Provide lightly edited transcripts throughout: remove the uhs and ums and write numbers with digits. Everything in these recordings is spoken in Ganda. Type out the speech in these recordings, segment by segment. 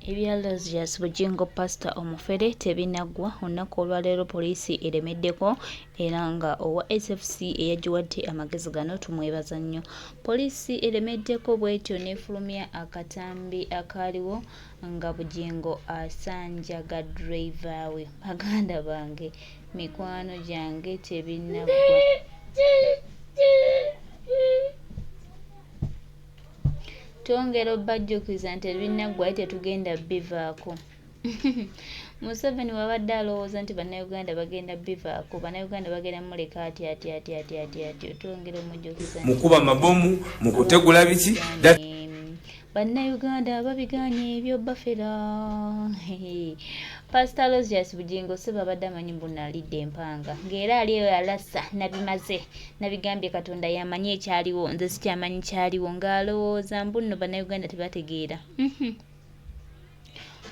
Ebya Aloysius Bugingo Pasita omufere tebinaggwa, olunaku olwaleero poliisi eremeddeko era nga owa SFC eyagiwadde amagezi gano tumwebaza nnyo. Poliisi eremeddeko bwetyo n'efulumya akatambi akaaliwo nga Bugingo asanjaga driver we. Baganda bange, mikwano gyange tebinaggwa. Twongera obajjukiza nti ebinaggwa aye tetugenda bivaako. Museveni wabadde alowooza nti bannayuganda bagenda bivaako, bannayuganda bagenda muleka atya atya atya atya atya atyo. Twongera omujjukiza mukuba mabomu mukutegula biki. Bannayuganda babiganye ebyo bafera. Pastor Aloysius Bugingo sebo abadde amanyi mbu nalidde empanga ng'era ali eyo alasa nabimaze nabigambye Katonda yamanyi ekyaliwo nze sikyamanyi kyaliwo ng'alowooza mbu nno Bannayuganda tebategeera. Mhm.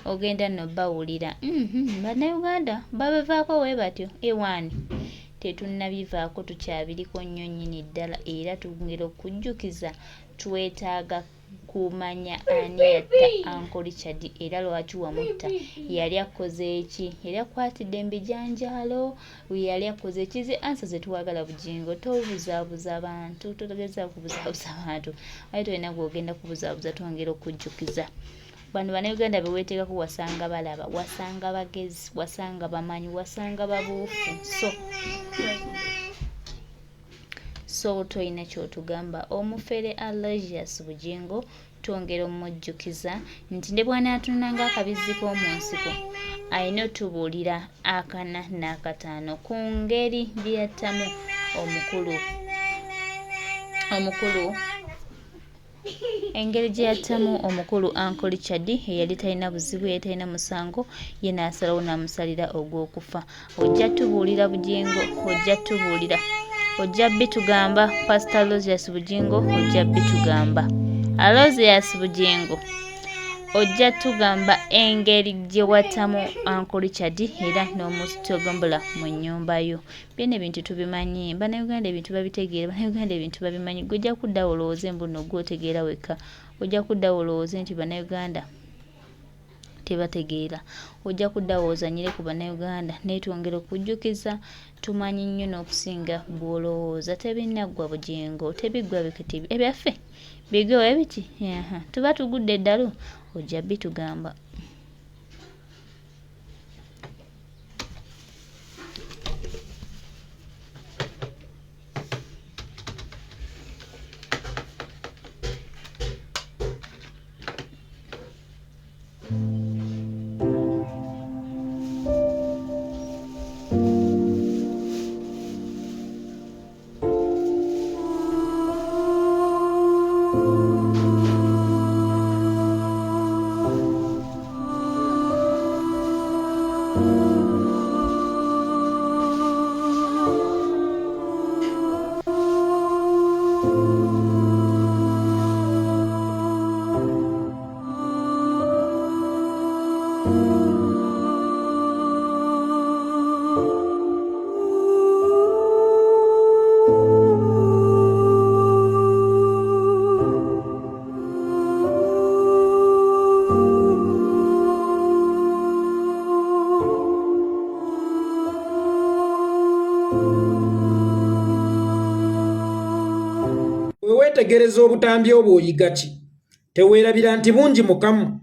Ogenda nno bawulira mhm, Bannayuganda babivaako we batyo ewaani tetunnabivaako tukyabiriko nnyo nnyini ddala era twongera okujjukiza twetaaga kumanya ani yatta Uncle Richard era lwaki wamutta. Yali akkoze ki? Yali akkwatidde mu bijanjaalo? Yali akkoze ki? Ze ansa ze twagala Bugingo. Tobuzaabuza bantu, togezaako kubuzaabuza bantu. Aye tolina gw'ogenda kubuzaabuza twongera okujjukiza. Bano Bannayuganda be weeteekako wasanga balaba, wasanga bagezi, wasanga bamanyi, wasanga babuufu. So So toyina kyotugamba. Omufere Aloysius Bugingo twongera omujjukiza nti ne bw'anaatunula ng'akabizzi k'omu nsiko alina otubuulira akana n'akataano ku ngeri gye yattamu omukulu omukulu Engeri gye yattamu omukulu Uncle Richard eyali talina buzibu eyali talina musango ye n'asalawo n'amusalira ogw'okufa. Ojja tubuulira Bugingo, ojja tubuulira, ojja bitugamba Pastor Aloysius Bugingo, ojja bitugamba Aloysius Bugingo ojja tugamba engeri gye wattamu Uncle Richard era n'omutogombula mu nnyumba yo. Byona ebintu tubimanyi. Bannayuganda ebintu babitegeera, Bannayuganda ebintu babimanyi. Gwe ojja kuddawo olowooze mbu nno gwe otegeera wekka. Ojja kuddawo olowooze nti Bannayuganda tebategeera. Ojja kuddawo ozannyire ku Bannayuganda naye twongera okujjukiza tumanyi nnyo n'okusinga bw'olowooza. Tebinnaggwa Bugingo, tebiggwa bikiti ebyaffe bigwe bwe biti? Tuba tugudde eddalu ojja bitugamba. Wewetegereza obutambi obwo oyiga ki? Teweerabira nti bungi mukamu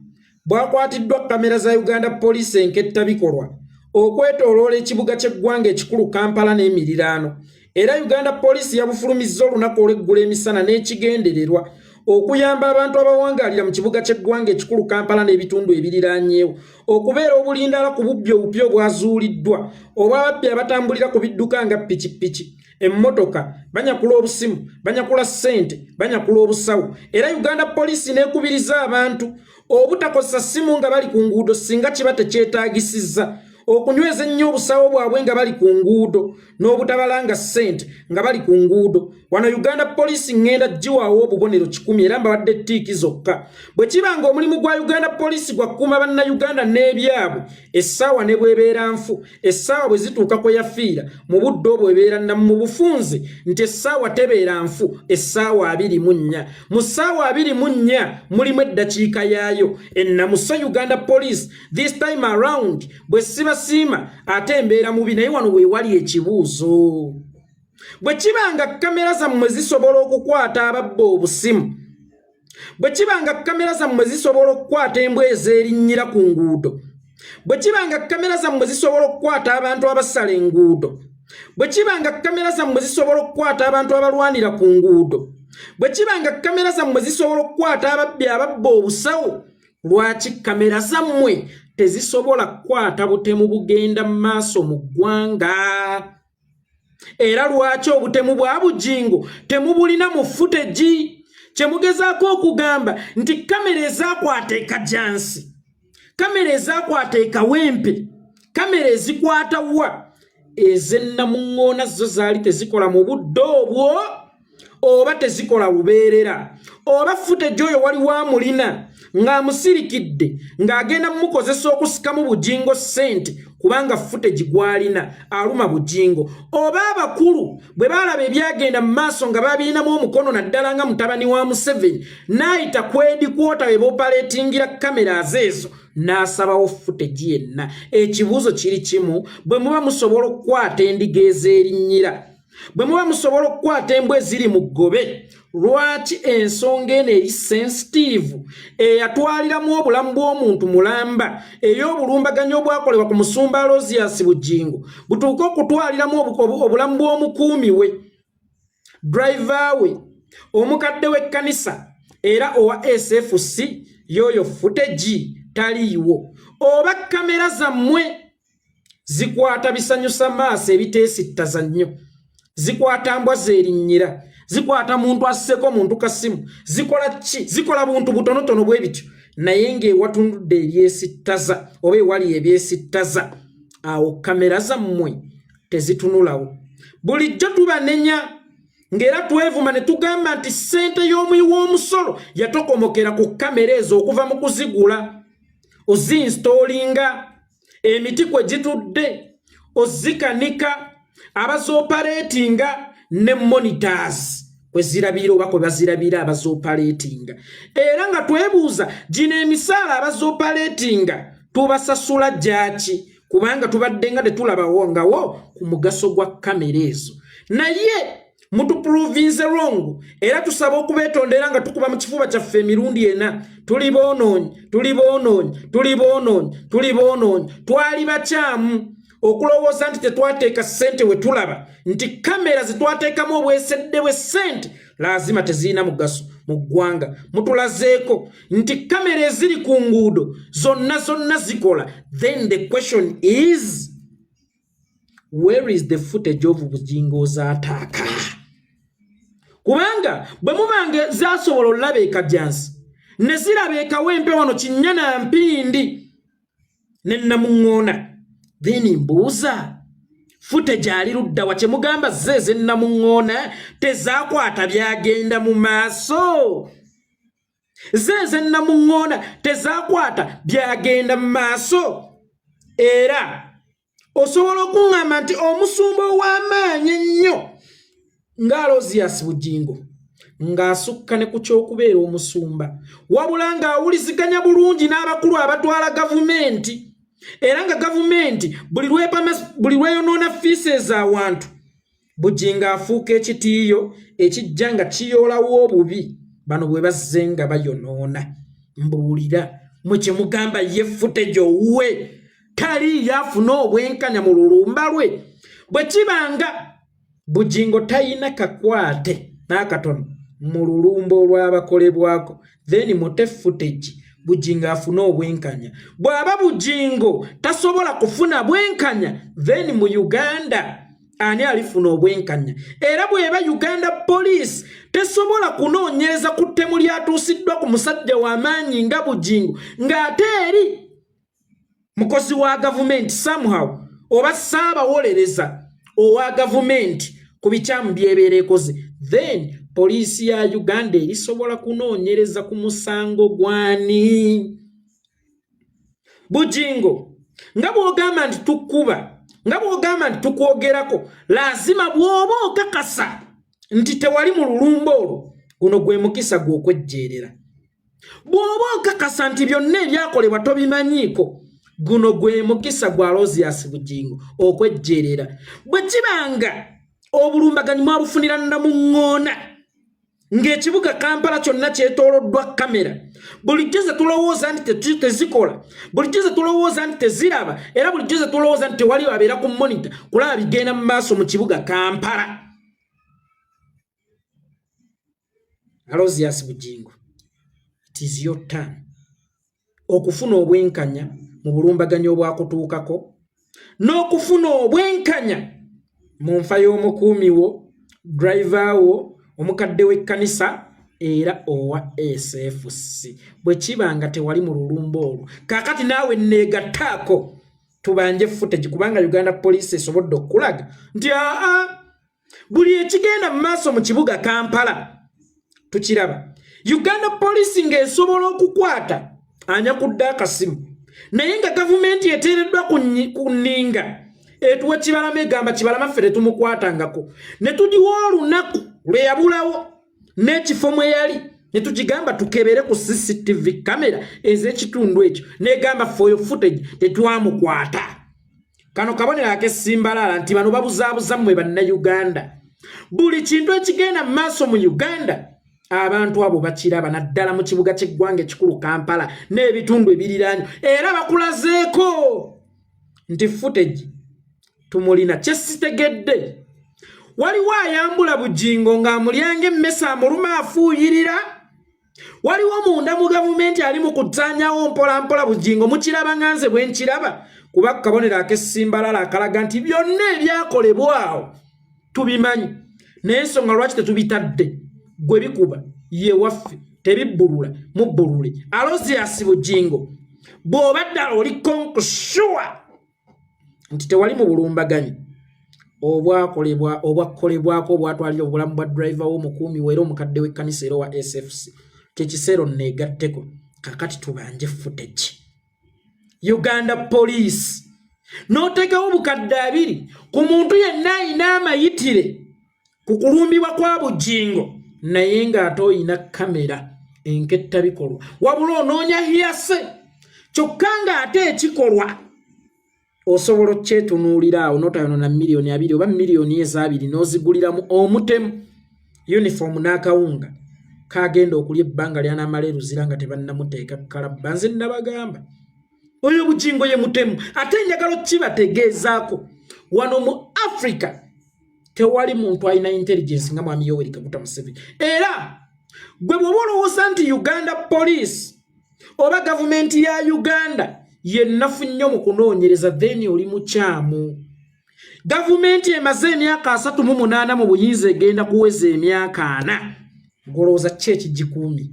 bwakwatiddwa kkamera za Uganda Police enkettabikolwa okwetooloola ekibuga ky'eggwanga ekikulu Kampala n'emiriraano era Uganda Police yabufulumizza olunaku olw'eggulo emisana n'ekigendererwa okuyamba abantu abawangaalira mu kibuga ky'eggwanga ekikulu Kampala n'ebitundu ebiriraanyeewo okubeera obulindaala ku bubbi obupya obwazuuliddwa obw'ababbi abatambulira ku bidduka nga pikipiki emmotoka banyakula obusimu banyakula ssente banyakula obusawo era uganda poliisi n'ekubiriza abantu obutakozesa ssimu nga bali ku nguudo singa kiba tekyetaagisizza okunyweza ennyo obusawo bwabwe nga bali ku nguudo n'obutabalanga ssente nga bali ku nguudo. Wano Uganda Police ŋŋenda giwaawo obubonero 100 era mbawadde tiiki zokka. Bwe kiba nga omulimu gwa Uganda Police gwa kukuuma Bannayuganda n'ebyabwe, essaawa ne bw'ebeera nfu, essaawa bwe zituuka kwe yafiira mu budde obwo ebeera nnamu. Mu bufunze nti essaawa tebeera nfu, essaawa 24. Mu ssaawa 24 mulimu eddakiika yaayo ennamu. So Uganda Police, this time around bwe sibasiima ate embeera mubi. Naye wano weewali ekibuuzo: bwe kiba nga kamera zammwe zisobola okukwata ababba obusimu, bwe kiba nga kamera zammwe zisobola okukwata embwa ezeerinnyira ku nguudo, bwe kiba nga kamera zammwe zisobola okukwata abantu abasala enguudo, bwe kiba nga kamera zammwe zisobola okukwata abantu abalwanira ku nguudo, bwe kiba nga kamera zammwe zisobola okukwata ababbi ababba obusawo, lwaki kamera zammwe tezisobola kukwata butemu bugenda mu maaso mu ggwanga? Era lwaki obutemu bwa Bugingo temubulina mu footage? Kyemugezaako okugamba nti kamera ezakwata ekajansi, kamera ezakwata ekawempe, kamera ezikwata wa ez'ennamuŋŋoona zo zaali tezikola mu budde obwo, oba tezikola lubeerera, oba footage oyo waliwo amulina ng'amusirikidde ng'agenda mumukozesa okusikamu Bugingo ssente, kubanga footage gw'alina aluma Bugingo, oba abakulu bwe baalaba ebyagenda mu maaso nga babirinamu omukono, naddala nga mutabani wa Museveni n'ayita ku headquarter we boopaleetingira kamera ezo n'asabawo footage yenna? Ekibuuzo kiri kimu: bwe muba musobola okukwata endiga ez'erinnyira, bwe muba musobola okukwata embwa eziri mu ggobe, lwaki ensonga eno eri sensitive eyatwaliramu obulamu bw'omuntu mulamba, ey'obulumbaganyi obwakolebwa ku musumba Aloysius Bugingo, butuuke okutwaliramu obulamu bw'omukuumi we, driver we, omukadde w'ekkanisa era owa SFC, y'oyo footage taliiwo? Oba kamera zammwe zikwata bisanyusa maaso ebiteesittaza nnyo, zikwata mbwa zeerinnyira, zikwata muntu asseko muntu kasimu, zikola ki? Zikola buntu butonotono bwe bityo, naye ng'ewatundudde ebyesittaza oba ewali ebyesittaza, awo kamera zammwe tezitunulawo. Bulijjo tubanenya ng'era twevuma ne tugamba nti ssente y'omuyi w'omusolo yatokomokera ku kamera ezo, okuva mu kuzigula, ozinstallinga, emiti kwe gitudde, ozikanika, abazoopaleetinga ne monitors kwe zirabira oba kwe bazirabira abazoopaleetinga. Era nga twebuuza, gino emisaala abazoopaleetinga tubasasula gyaki? Kubanga tubadde nga tetulabawo ngawo ku mugaso gwa kamera ezo, naye mutuprovinze wrong. Era tusaba okubeetondera nga tukuba mu kifuba kyaffe emirundi ena. Tuli boonoonyi, tuli boonoonyi, tuli boonoonyi, tuli boonoonyi. Twali bakyamu okulowooza nti tetwateeka ssente we tulaba nti kamera zetwateekamu obwesedde bwe ssente laazima tezirina mugaso mu ggwanga. Mutulazeeko nti kamera eziri ku nguudo zonna zonna zikola. Then the question is, where is the footage of Bugingo zaataaka? Kubanga bwe mubanga zasobola olaba ekajansi ne ziraba ekawempe wano kinnya na mpindi ne namuŋŋoona, then mbuuza, footage ali ludda wa? Kyemugamba ze ezennamuŋŋoona tezaakwata byagenda mu maaso? Ze ezennamuŋŋoona tezaakwata byagenda mu maaso? Era osobola okuŋŋamba nti omusumba ow'amaanyi ennyo ng'Aloysius Bugingo, ng'asukka ne ku ky'okubeera omusumba, wabula ng'awuliziganya bulungi n'abakulu abatwala gavumenti, era nga gavumenti buli lweyonoona fiisa ez'awantu, Bugingo afuuka ekitiiyo ekijja nga kiyoolawo obubi bano bwe bazze nga bayonoona. Mbuulira, mwe kyemugamba ye footage owuwe taliiyo afune obwenkanya mu lulumba lwe? Bwe kibanga Bugingo tayina kakwate n'akatono mu lulumba olw'abakolebwako, then mute footage, Bugingo afune obwenkanya. Bw'aba Bugingo tasobola kufuna bwenkanya, then mu Uganda ani alifuna obwenkanya? Era bw'eba Uganda Police tesobola kunoonyereza ku ttemu lyatuusiddwa ku musajja w'amaanyi nga Bugingo, ng'ate eri mukozi wa gavumenti somehow oba saabawolereza owa gavumenti ku bikyamu byebeera ekoze, Then poliisi ya Uganda erisobola kunoonyereza ku musango gwani? Bugingo, nga bw'ogamba nti tukkuba, nga bw'ogamba nti tukwogerako, laazima bw'oba okakasa nti tewali mu lulumba olwo, guno gwe mukisa gwe okwejjeerera. Bw'oba okakasa nti byonna ebyakolebwa tobimanyiiko, guno gwe mukisa gwa Aloysius Bugingo okwejjeerera. Bwe kiba nga obulumbaganyi mwabufunira namuŋŋoona, ng'ekibuga Kampala kyonna kyetooloddwa kamera, bulijjo ze tulowooza nti tezikola, bulijjo ze tulowooza nti teziraba, era bulijjo ze tulowooza nti tewali abeera ku monitor kulaba bigenda mu maaso mu kibuga Kampala. Aloysius Bugingo, it is your turn okufuna obwenkanya mu bulumbaganyi obwakutuukako n'okufuna obwenkanya mu nfa y'omukuumi wo, driver wo, omukadde w'ekkanisa era owa SFC. Bwe kiba nga tewali mu lulumba olwo, kaakati naawe neegattaako tubanje footage, kubanga Uganda Police esobodde okulaga nti aa buli ekigenda mu maaso mu kibuga Kampala tukiraba. Uganda Police ng'esobola okukwata anyakudde akasimu, naye nga gavumenti eteereddwa ku nninga etuwa Kibalama, egamba Kibalama ffe tetumukwatangako, ne tugiwa olunaku lwe yabulawo n'ekifo mwe yali, ne tugigamba tukebere ku CCTV kamera ez'ekitundu ekyo, negamba ffe oyo footage tetwamukwata. Kano kabonero ak'essimbalaala nti bano babuzaabuza mmwe Bannayuganda. Buli kintu ekigenda mu maaso mu Uganda abantu abo bakiraba, naddala mu kibuga ky'eggwanga ekikulu Kampala n'ebitundu ebiriraanye, era bakulazeeko nti footage tumulina. Kyesitegedde, waliwo ayambula Bugingo ng'amulyanga emmese, amuluma, afuuyirira. Waliwo munda mu gavumenti ali mu kutsaanyawo mpolampola Bugingo. Mukiraba nga nze bwe nkiraba, kuba kabonero ak'essimbalala akalaga nti byonna ebyakolebwawo tubimanyi, naye ensonga lwaki tetubitadde, gwe bikuba ye waffe, tebibbulula mubbulule. Aloysius Bugingo, bw'oba ddala oli konkusure nti tewali mu bulumbaganyi obwakolebwa, obwakolebwako, obwatwalira obulamu bwa driver w'omukuumi we era omukadde w'ekkanisa era owa SFC, kyekiseera onneegatteko kakati tubanje footage. Uganda Police n'oteekawo 20,000 ku muntu yenna ayina amayitire ku kulumbibwa kwa Bugingo, naye ng'ate oyina kamera enketta bikolwa, wabula onoonya hearsay, kyokka ng'ate ekikolwa osobola okyetunuulira awo n'otayonona 20 million oba 20 million n'oziguliramu omutemu uniform n'akawunga kagenda okulya ebbanga lyanaamala eruzira nga tebannamuteeka kalabba. Nze nabagamba oyo Bugingo ye mutemu, ate njagala okkibategeezaako, wano mu Africa tewali muntu alina intelligence nga mwami Yoweri Kaguta Museveni. Era gwe bw'oba olowooza nti Uganda Police oba gavumenti ya Uganda yennafu nnyo mu kunoonyereza, then oli mukyamu. Gavumenti emaze emyaka 38 mu buyinza, egenda kuweza emyaka 40. Golowooza ki ekigikuumi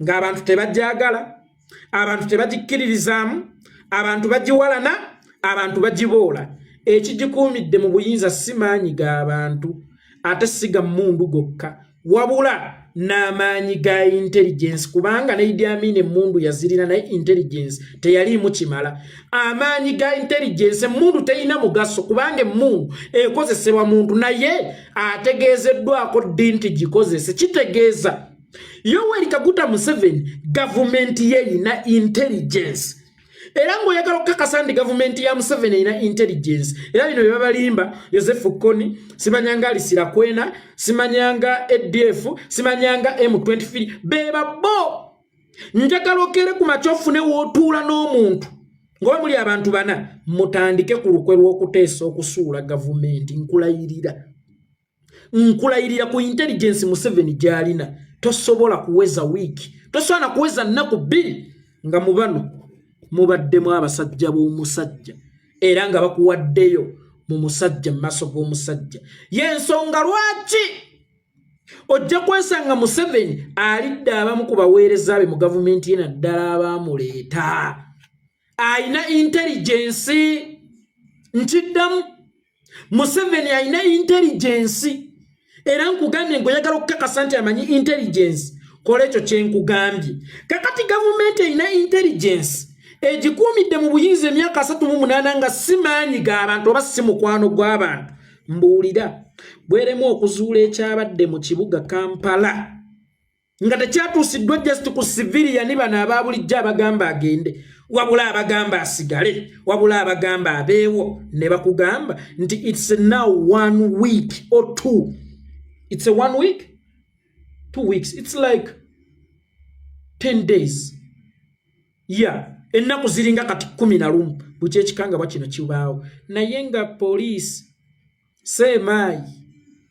ng'abantu tebajagala, abantu tebagikkiririzaamu, abantu bagiwalana, abantu bagiboola? Ekigikuumidde mu buyinza si maanyi g'abantu, ate si ga mmundu gokka, wabula n'amaanyi ga intelligence, kubanga ne Idi Amin emmundu yazirina, naye intelligence teyaliimu kimala. Amaanyi ga intelligence, emmundu terina mugaso, kubanga emmundu ekozesebwa muntu naye ategeezeddwako ddi nti gikozese. Kitegeeza Yoweri Kaguta Museveni gavumenti ye erina intelligence. Era ng'oyagala okukakasa nti gavumenti ya Museveni erina intelligence, era bino bye babalimba, Yosefu Kony, simanyanga Alisira Kwena, simanyanga ADF, simanyanga M23, beba bo. Njagala okere ku makya ofune w'otuula n'omuntu ng'oba muli abantu bana, mutandike ku lukwe lw'okuteesa okusuula gavumenti. Nkulayirira, nkulayirira ku intelligence Museveni gy'alina, tosobola kuweza wiiki, tosobola na kuweza nnaku 2 nga mu bano mubaddemu abasajja b'omusajja, era nga bakuwaddeyo mu musajja, mu maaso g'omusajja. Y'ensonga lwaki ojja kwesanga Museveni alidde abamu ku baweereza be mu gavumenti ye, naddala abaamuleeta. Ayina intelligence. Nkiddamu, Museveni ayina intelligence. Era nkugambye ng'oyagala okukakasa nti amanyi intelligence, kola ekyo kye nkugambye. Kakati gavumenti erina intelligence egikuumidde mu buyinza emyaka 38 nga si maanyi g'abantu oba si mukwano gw'abantu. Mbuulira, bweremu okuzuula ekyabadde mu kibuga Kampala nga tekyatuusiddwa just ku siviriyani bano aba bulijjo abagamba agende, wabula abagamba asigale, wabula abagamba abeewo, ne bakugamba nti it's now one week or two, it's a one week, 2 weeks, it's like 10 days, yeah, ennaku ziringa kati 11 bukya ekikangabwa kino kibaawo, naye nga poliisi, seemaayi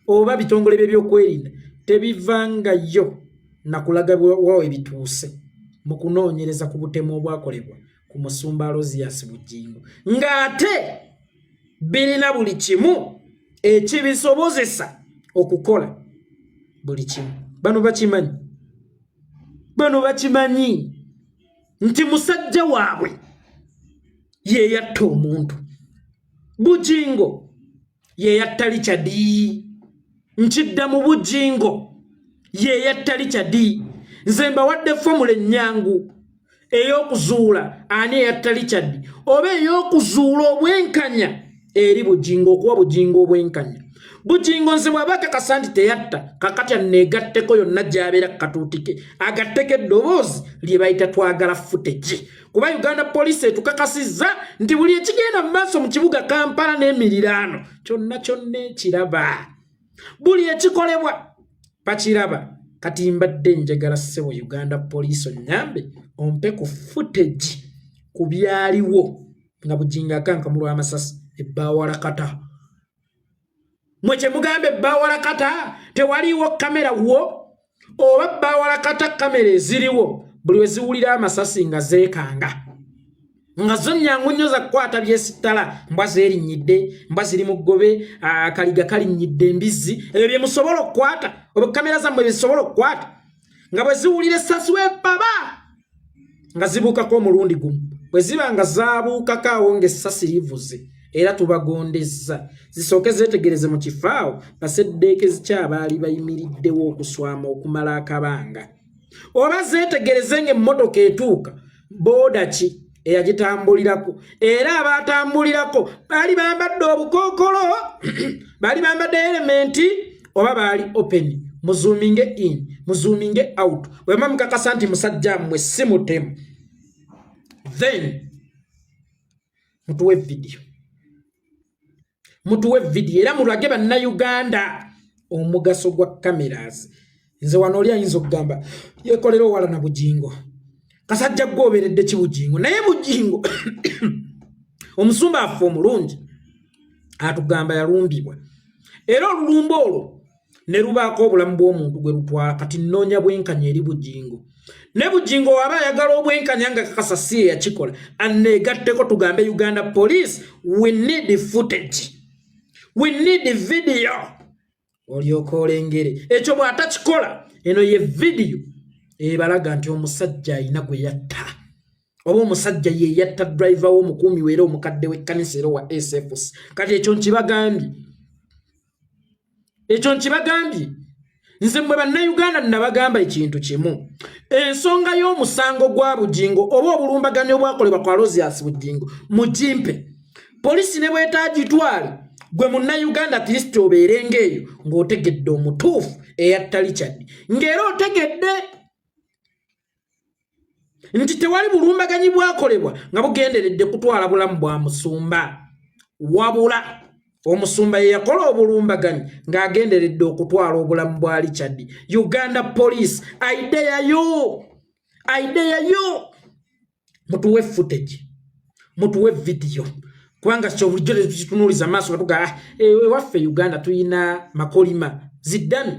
oba bitongole byebyokwerinda tebivangayo nakulaga wawe ebituuse mu kunoonyereza ku butemu obwakolebwa ku musumba Aloysius Bugingo, ng'ate birina buli kimu ekibisobozesa okukola buli kimu. Bano bakimanyi, bano bakimanyi nti musajja waabwe ye yatta omuntu. Bugingo ye yatta Richard. Nkidda mu, Bugingo ye yatta Richard. Nze mbawadde formula ennyangu ey'okuzuula ani eyatta Richard, oba ey'okuzuula obwenkanya eri Bugingo, okuwa Bugingo obwenkanya. Bugingo nze bw'aba akakasa nti teyatta, kakati aneegatteko yonna gy'abeera katuutike, agatteko eddoboozi lye bayita twagala footage, kuba Uganda Police etukakasizza nti buli ekigenda mu maaso mu kibuga Kampala n'emiriraano kyonna kyonna ekiraba, buli ekikolebwa bakiraba. Kati mbadde njagala, ssebo Uganda Police, onyambe ompe ku footage ku byaliwo nga Bugingo akankamulwa amasasi ebbawalakata. Mwe kye mugamba ebbawalakata tewaliiwo kamera wo, oba bbawalakata kamera eziriwo buli we ziwulira amasasi nga zeekanga, nga zo nyangu nnyo za kukwata byesittala, mbwa zeerinnyidde, mbwa ziri mu ggobe, akaliga kalinnyidde embizzi, ebyo bye musobola okukwata, oba kamera zammwe byezisobola okukwata, nga bwe ziwulira essasi wepaba nga zibuukako omulundi gumu. Bwe ziba nga zaabuukako awo ng'essasi livuze, era tubagondezza zisooke zeetegereze mu kifo awo baseddeekezi ki abaali bayimiriddewo okuswama okumala akabanga, oba zeetegereze ng'emmotoka etuuka booda ki eyagitambulirako, era abaatambulirako baali bambadde obukookolo, baali bambadde helmet oba baali open. Muzoominge in, muzoominge out. Bwema mukakasa nti musajja mmwe si mutemu, then mutuwe vidiyo, mutuwe vidiyo, era mulage Bannayuganda omugaso gwa cameras. Nze wano oli ayinza okugamba yekolera owala na Bugingo, kasajja gwe obeeredde ki Bugingo? Naye Bugingo omusumba affe omulungi atugamba yalumbibwa, era olulumba olwo ne lubaako obulamu bw'omuntu gwe lutwala. Kati nnoonya bwenkanya eri Bugingo, ne Bugingo waba ayagala obwenkanya nga kakasa si ye yakikola, aneegatteko tugambe Uganda Police, we need footage, we need video, olyoka olengere. Ekyo bw'atakikola, eno ye vidiyo ebalaga nti omusajja alina gwe yatta, oba omusajja ye yatta driver w'omukuumi we era omukadde w'ekkanisa era owa SFC. Kati ekyo nkibagambye, ekyo nkibagambye. Nze mmwe Bannayuganda nabagamba ekintu kimu: ensonga y'omusango gwa Bugingo oba obulumbaganyi obwakolebwa kwa Aloysius Bugingo mugimpe polisi ne bwetaagitwale. Gwe Munnayuganda, at least obeere ng'eyo ng'otegedde omutuufu eyatta Richard, ng'era otegedde nti tewali bulumbaganyi bwakolebwa nga bugenderedde kutwala bulamu bwa musumba, wabula omusumba ye yakola obulumbaganyi ng'agenderedde okutwala obulamu bwa Richard. Uganda Police, I dare you, I dare you, mutuwe footage, mutuwe vidiyo, kubanga kyo bulijjo tekitunuuliza maaso nga tugaa, ah, ewaffe Uganda tuyina makolima ziddami,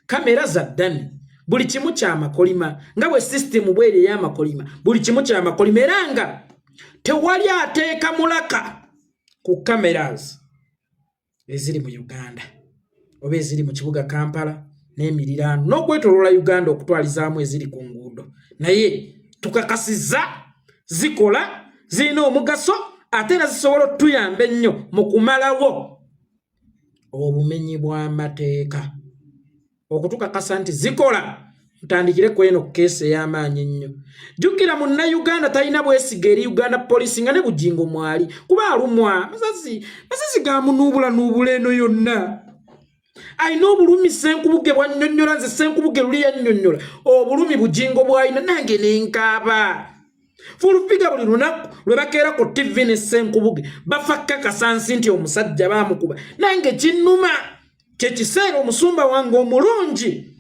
kamera za ddami, buli kimu kyamakolima, nga bwe sisitemu bweri ey'amakolima, buli kimu kyamakolima, era nga tewali ateeka mulaka ku cameras eziri mu Uganda oba eziri mu kibuga Kampala n'emiriraano n'okwetoloola Uganda okutwalizaamu eziri ku nguudo. Naye tukakasizza zikola, zirina omugaso, ate era zisobola otuyamba ennyo mu kumalawo obumenyi bw'amateeka. Okutukakasa nti zikola, mutandikire ku eno keesi ey'amaanyi ennyo. Jjukira, Munnayuganda talina bwesiga eri Uganda Poliisi, nga ne Bugingo mwali, kuba alumwa masasi, masasi gamunuubula nuubula eno yonna. Alina obulumi Senkubuge bwannyonnyola. Nze Senkubuge luli yannyonnyola obulumi Bugingo bw'alina, nange nenkaaba. Full Figure buli lunaku lwe bakeera ku TV ne Senkubuge bafa kakasansi nti omusajja baamukuba, nange kinnuma. Kyekiseera omusumba wange omulungi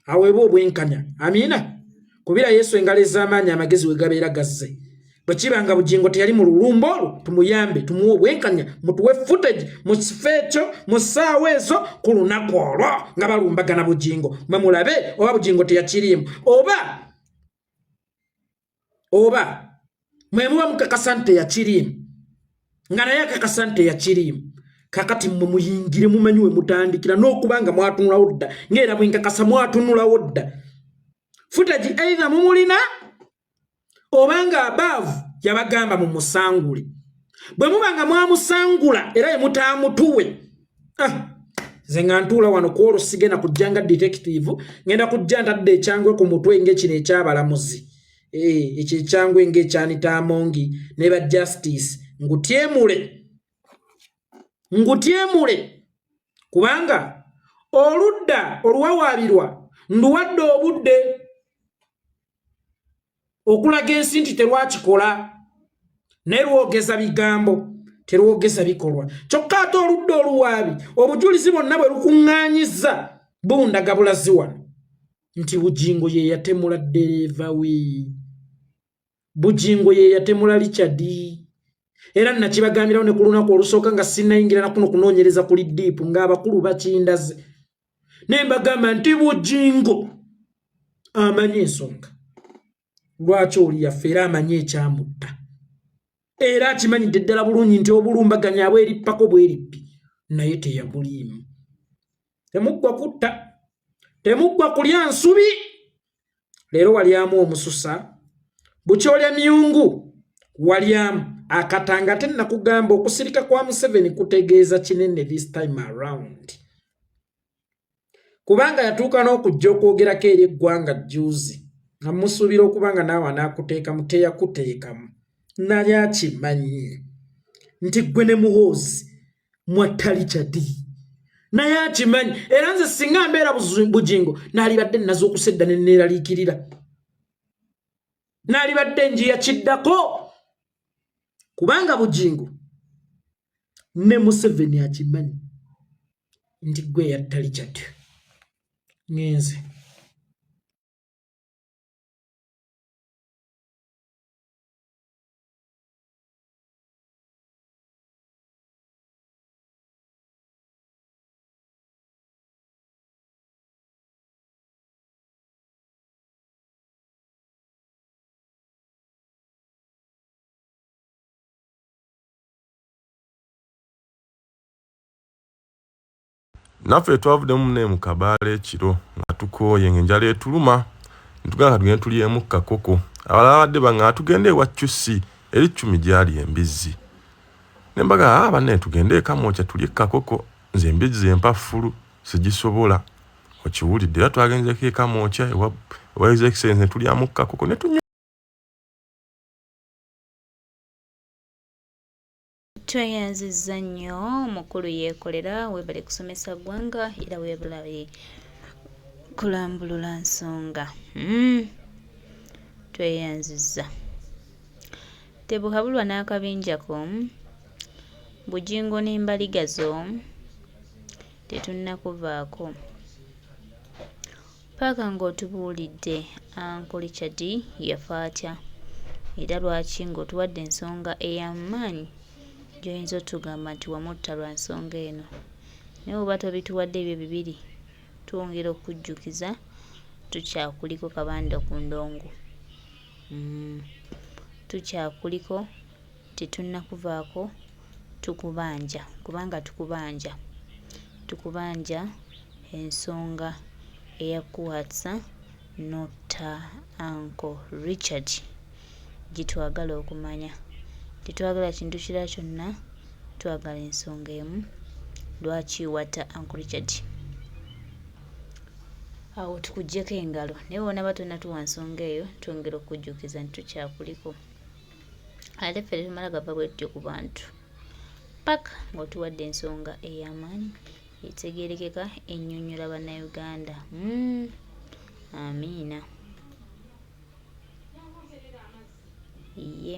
aweebwa obwenkanya. Amiina. Kubira Yesu engalo ez'amaanyi, amagezi we gabeera gazze. Bwe kiba nga Bugingo teyali mu lulumba olwo, tumuyambe, tumuwe obwenkanya, mutuwe footage mu kifo ekyo, mu ssaawa ezo, ku lunaku olwo nga balumbagana Bugingo, mwe mulabe oba Bugingo teyakiriimu, oba mwe muba mukakasa nti teyakiriimu, nga naye akakasa nti teyakiriimu. Kakati mmwe muyingire, mumanyi we mutandikira, n'okuba nga mwatunulawo dda, ng'era bwenkakasa mwatunulawo dda footage, either mumulina obanga abaavu yabagamba mumusangule. Bwe muba nga mwamusangula era ye mutaamutuwe, ah, nze nga ntuula wano ku olwo sigenda kujja nga detective, ngenda kujja ntadde ekyangwe ku mutwe ng'ekino ekyabalamuzi, eh, ekyo ekyangwe ng'ekyanitaamongi ne ba justice, ngutyemule, ngutyemule, kubanga oludda oluwawaabirwa nduwadde obudde okulaga ensi nti terwakikola, naye lwogeza bigambo, terwogeza bikolwa. Kyokka ate oludda oluwaabi obujulizi bwonna bwe lukuŋŋaanyizza bundaga bulazi wano nti Bugingo ye yatemula ddereeva we, Bugingo ye yatemula Richard. Era nakibagambirawo ne ku lunaku olusooka nga sinnayingira na kuno kunoonyereza kuli deep, ng'abakulu bakindaze, naye mbagamba nti Bugingo amanyi ensonga lwaki oli yaffe, era amanyi ekyamutta, era akimanyidde ddala bulungi nti obulumbaganyi abwerippako bwerippi, naye teyabuliimu. Temuggwa kutta, temuggwa kulya nsubi. Leero walyamu omususa, bukyolya myungu, walyamu akatanga. Ate nakugamba okusirika kwa Museveni kutegeeza kinene this time around, kubanga yatuuka n'okujja okwogerako eri eggwanga jjuuzi nga musuubira okuba nga naawe anaakuteekamu, teyakuteekamu. Nali akimanyi nti ggwe ne Muhoozi mwatta Richard, naye akimanyi. Era nze singa mbeera Bugingo, naalibadde nazuukusa edda ne neeraliikirira, naalibadde njiya kiddako, kubanga Bugingo ne Museveni akimanyi nti gwe yatta Richard. Ngenze. Naffe twavuddemu mune mu kabaala ekiro nga tukooye, ng'enjala etuluma, netugamba tugende tulyemu kakoko. Abalala babadde baŋŋamba tugende ewa Cusi eri Cumi gyali embizzi, ne mbaga, ah, banne tugende e Kamwokya tulye kakoko, nze embizzi empa ffulu sigisobola. Okiwulidde? Era twagenzeko e Kamwokya ewa His Excellence ne tulyamu kakoko ne tunywa. Tweyanzizza nnyo mukulu Yekolera, webale kusomesa ggwanga era webale kulambulula nsonga. Tweyanzizza. Tebuhabulwa n'akabinja ko, Bugingo n'embaliga zo tetunnakuvaako. Paaka ng'otubuulidde Uncle Richard yafa atya era lwaki, ng'otuwadde ensonga ey'amaanyi gy'oyinza otugamba nti wamutta lwa nsonga eno. Naye bw'oba tobituwadde ebyo bibiri, twongera okukujjukiza tukyakuliko kabanda ku ndongo. Tukyakuliko, tetunnakuvaako, tukubanja kubanga tukubanja, tukubanja ensonga eyakukwatisa n'otta Uncle Richard gyetwagala okumanya. Tetwagala kintu kirala kyonna, twagala ensonga emu, lwaki watta Uncle Richard? Awo tukuggyeko engalo naye bw'onaaba tonnatuwa nsonga eyo twongera okukujjukiza nti tukyakuliko. Ate ffe tetumala gava bwe tutyo ku bantu paka ng'otuwadde ensonga ey'amaanyi etegeerekeka ennyonnyola Bannayuganda. Mm. Amiina. Ye.